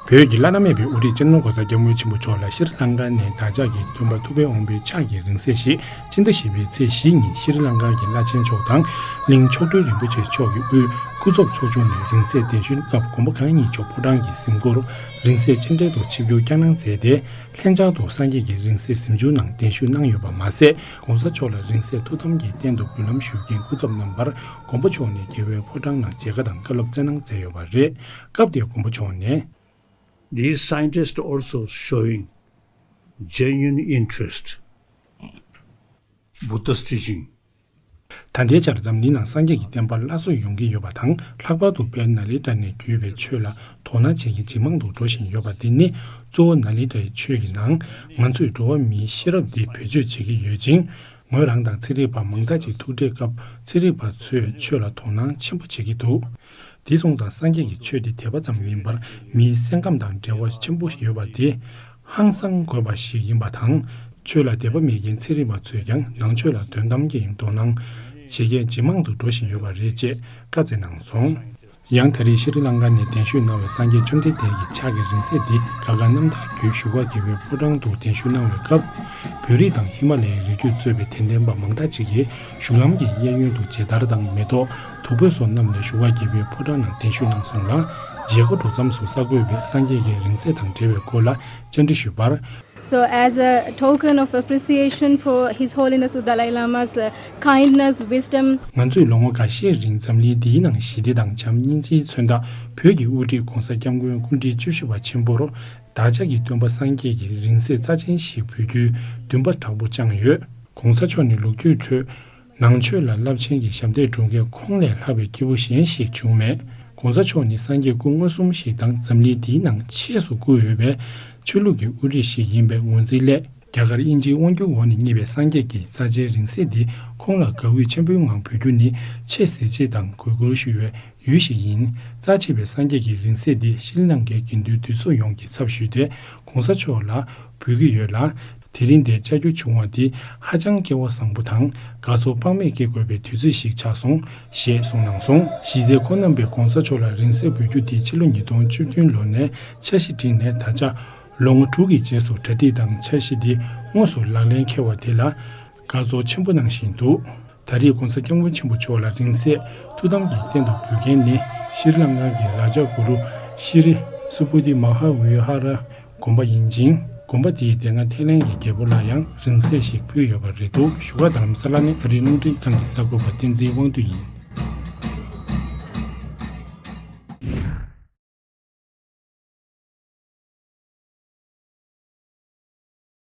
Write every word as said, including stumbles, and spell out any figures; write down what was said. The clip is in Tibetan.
བོད་ཀྱི་བླ་ན་མེད་པའི་དབུ་ཁྲིད་སྤྱི་ནོར་༧གོང་ས་༧སྐྱབས་མགོན་ཆེན་པོ་མཆོག་ལ་ཤྲི་ལང་ཀ་ནས་བདག་ཅག་གི་སྟོན་པ་ཐུབ་པའི་དབང་པོའི་ཕྱག་གི་རིང་བསྲེལ་ཞིག་སྤྱི་ཟླ་བཞི་པའི་ཚེས་བཞི་ཉིན་ཤྲི་ལང་ཀ་གི་བླ་ཆེན་མཆོག་དང་གླིང་མཆོག་སྤྲུལ་རིན་པོ་ཆེ་མཆོག་གི་དབུས་སྐུ་ཚབ་ཚོགས་ཆུང་ནས་རིང་བསྲེལ་གདན་ཞུའི་སྐབས་མགོན་པོ་གང་ཉིད་མཆོག་ཕོ་བྲང་གི་གཟིམ་སྒོར་རིང་བསྲེལ་སྤྱན་འདྲེན་དུ་ཆིབས་བསྒྱུར་བསྐྱངས་གནང་མཛད་དེ། ལྷན་བཅར་དུ་སངས་རྒྱས་ཀྱི་རིང་བསྲེལ་གཟིམ་ཆུང་ནང་གདན་ཞུ་གནང་ཡོད་པ་མ་ཟད། ༧གོང་ས་མཆོག་ལ་རིང་བསྲེལ་ཐུགས་དམ་གྱི་རྟེན་དུ་འབུལ་ལམ་ཞུ་མཁན་སྐུ་ཚབ་རྣམ་པར་མགོན་པོ་མཆོག་ནས་རྒྱལ་བའི་ཕོ་བྲང་ནང་མཇལ་ཁ་དང་བཀའ་སློབ་སྩལ་གནང་མཛད་ཡོད་པ་རེད། སྐབས་དེར་མགོན་པོ་མཆོག་ནས། These scientists also showing genuine interest Buddha's teaching. ད་ལྟའི་ཆར་འཛམ་གླིང་ནང་སངས་རྒྱས་ཀྱི་བསྟན་པ་སླར་གསོ་ཡོང་གི་ཡོད་པ་དང་། ལྷག་པར་དུ་དཔལ་ནཱ་ལེནྡྲ་ནས་བརྒྱུད་པའི་ཆོས་ལ་དོ་སྣང་བྱེད་མཁན་ཇེ་མང་དུ་འགྲོ་བཞིན་ཡོད་པ་འདི་ནི། གཙོ་བོ་ནཱ་ལེནྡྲའི་ཆོས་ཀྱི་ནང་ང་ཚོས་འགྲོ་བ་མིའི་ཤེས་རབ་འདི་བེད་སྤྱོད་བྱེད་ཀྱི་ཡོད་ཅིང་། ངོས་རང་དང་ཚན་རིག་པ་མང་དག་ཅིག་ཐུག་འཕྲད་སྐབས་ཚན་རིག་པ་ཚོས་ཆོས་ལ་དོ་སྣང་ཆེན་པོ་བྱེད་ཀྱི་འདུག་དེ་སོང་ཙང་སངས་རྒྱས་ཀྱི་ཆོས་དེ་དད་པ་ཙམ་མིན་པར་མིའི་སེམས་ཁམས་དང་འབྲེལ་བ་ཆེན་པོ་ཡོད་པ་དེ་ཧང་སང་དགོས་པ་ཞིག་ཡིན་པ་དང་། ཆོས་ལ་དད་པ་མེད་མཁན་ཚན་རིག་པ་ཚོས་ཀྱང་ནང་ཆོས་ལ་དོན་དམ་གྱི་དོ་སྣང་བྱེད་མཁན་ཇེ་མང་དུ་འགྲོ་བཞིན་ཡོད་པ་རེད་ཅེས་བཀའ་སྩལ་གནང་སོང་། ཡང་ད་རེས་ཤྲི་ལང་ཀ་ནས་གདན་ཞུ་གནང་བའི་སངས་རྒྱས་བཅོམ་ལྡན་འདས་ཀྱི་ཕྱག་གི་རིང་བསྲེལ་འདི་དགའ་དགའ་རྣམ་དག་བརྒྱུད་བཞུགས་སྒར་རྒྱལ་བའི་ཕོ་བྲང་དུ་གདན་ཞུ་གནང་བའི་སྐབས། བོད་རིགས་དང་ཧི་མ་ལ་ཡའི་རིགས་རྒྱུད་གཙོས་པའི་དད་ལྡན་པ་མང་དག་ཅིག་གིས་བཞུགས་ལམ་གྱི་གཡས་གཡོན་དུ་མཇལ་དར་དང་མེ་ཏོག་བདུག་སྤོས་སོགས་བསྣམས་ནས་བཞུགས་སྒར་རྒྱལ་བའི་ཕོ་བྲང་ནང་གདན་ཞུ་གནང་སོང་ལ། མཇལ་ཁ་འགྲོ་མཚམས་སུ་གསར་འགོད་པས་སངས་རྒྱས་ཀྱི་རིང་བསྲེལ་དང་འབྲེལ་བའི་སྐོར་ལ་བཅར་འདྲི་ཞུས་པར། So, as a token of appreciation for His Holiness the Dalai Lama's uh, kindness, wisdom, ང་ཚོས་ལོ་ངོ་འགའ་ཤས་རིང་འཛམ་གླིང་འདིའི་ནང་ཞི་བདེ་དང་བྱམས་སྙིང་རྗེའི་མཚོན་རྟགས་བོད་ཀྱི་དབུ་ཁྲིད་༧གོང་ས་༧སྐྱབས་མགོན་སྐུ་ཕྲེང་བཅུ་བཞི་པ་ཆེན་པོར་བདག་ཅག་གི་སྟོན་པ་སངས་རྒྱས་ཀྱི་རིང་བསྲེལ་རྩ་ཆེན་ཞིག་འབུལ་རྒྱུའི་འདུན་པ་དྲག་པོ་བཅངས་ཡོད། ༧གོང་ས་མཆོག་ནི་ལོ་རྒྱུས་ཁྲོད་ནང་ཆོས་ལ་རླབས་ཆེན་གྱི་ཞབས་འདེགས་སྒྲུབ་མཁན་ཁོང་ལས་ལྷག་པའི་སྐྱེས་བུ་གཞན་ཞིག་བྱུང་མེད། ༧གོང་ས་མཆོག་ནི་སངས་རྒྱས་སྐུ་མངོན་སུམ་ཞིག་དང་འཛམ་གླིང་འདིའི་ནང་ཆེས་སུ་བཀུར་འོས་པའི་ཆོས་ལུགས་ཀྱི་དབུ་ཁྲིད་ཞིག་ཡིན་པའི་ངོས་འཛིན་སླད། རྒྱ་གར་དབྱིན་ཇིའི་དབང་སྒྱུར་འོག་ནས་རྙེད་པའི་སངས་རྒྱས་ཀྱི་རྩ་ཆེའི་རིང་བསྲེལ་འདི་ཁོང་ལ་དགའ་བོས་ཆེན་པོའི་ངང་འབུལ་རྒྱུ་ནི་ཆེས་གཟི་བརྗིད་དང་གུས་བཀུར་ཞུ་བའི་ཡུལ་ཞིག་ཡིན། རྩ་ཆེ་བའི་སངས་རྒྱས་ཀྱི་རིང་བསྲེལ་འདི་ཤྲི་ལང་ཀའི་དགེ་འདུན་འདུས་ཚོགས་ཡོངས་ཀྱི་ཚབ་ཞུས་ཏེ་༧གོང་ས་མཆོག་ལ་འབུལ་གྱི་ཡོད་ལ། དེ་རིང་འདིར་བཅར་རྒྱུ་བྱུང་བ་འདི་ཧ་ཅང་སྐལ་བ་བཟང་པོ་དང་དགའ་ཚོར་དཔག་མེད་སྐྱེ་དགོས་པའི་དུས་ཚོད་ཞིག་ཆགས་སོང་ཞེས་གསུངས་གནང་སོང་། གཞི་རྩའི་ཁོང་རྣམ་པས་༧གོང་ས་མཆོག་ལ་རིང་བསྲེལ་འབུལ་རྒྱུ་འདི་ཕྱི་ལོ་ཉིས་སྟོང་བཅུ་བདུན་ལོ་ནས་འཆར་གཞི་བསྒྲིགས་ནས་ད་ཆ་ལོ་ངོ་དྲུག་གི་རྗེས་སུ་གྲ་སྒྲིག་དང་འཆར་གཞི་འདི་དངོས་སུ་ལག་ལེན་འཁེལ་བ་དེ་ལ་དགའ་ཚོར་ཆེན་པོ་གནང་བཞིན་འདུག་ད་རེས་༧གོང་ས་༧སྐྱབས་མགོན་ཆེན་པོ་མཆོག་ལ་རིང་བསྲེལ་ཐུགས་དམ་གྱི་རྟེན་དུ་འབུལ་མཁན་ནི་ཤྲི་ལང་ཀ་གི་རཱ་ཇ་གུ་རུ་ཤྲི་སུ་པུ་ཏི་མ་ཧཱ་ཝི་ཧཱ་ར་དགོན་པ་ཡིན་ཅིང་། དགོན་པ་དེའི་སྡེ་ལྔ་ཐེ་ལན་གྱི་རྒྱལ་པོ་ལ་ཡང་རིང་བསྲེལ་ཞིག་ཕུལ་ཡོད་པ་རེད་འདུག་བཞུགས་སྒར་རྡ་རམ་ས་ལ་ནས་ཨ་རིའི་རླུང་འཕྲིན་ཁང་གི་གསར་འགོད་པ་བསྟན་འཛིན་དབང་འདུས་ཡིན།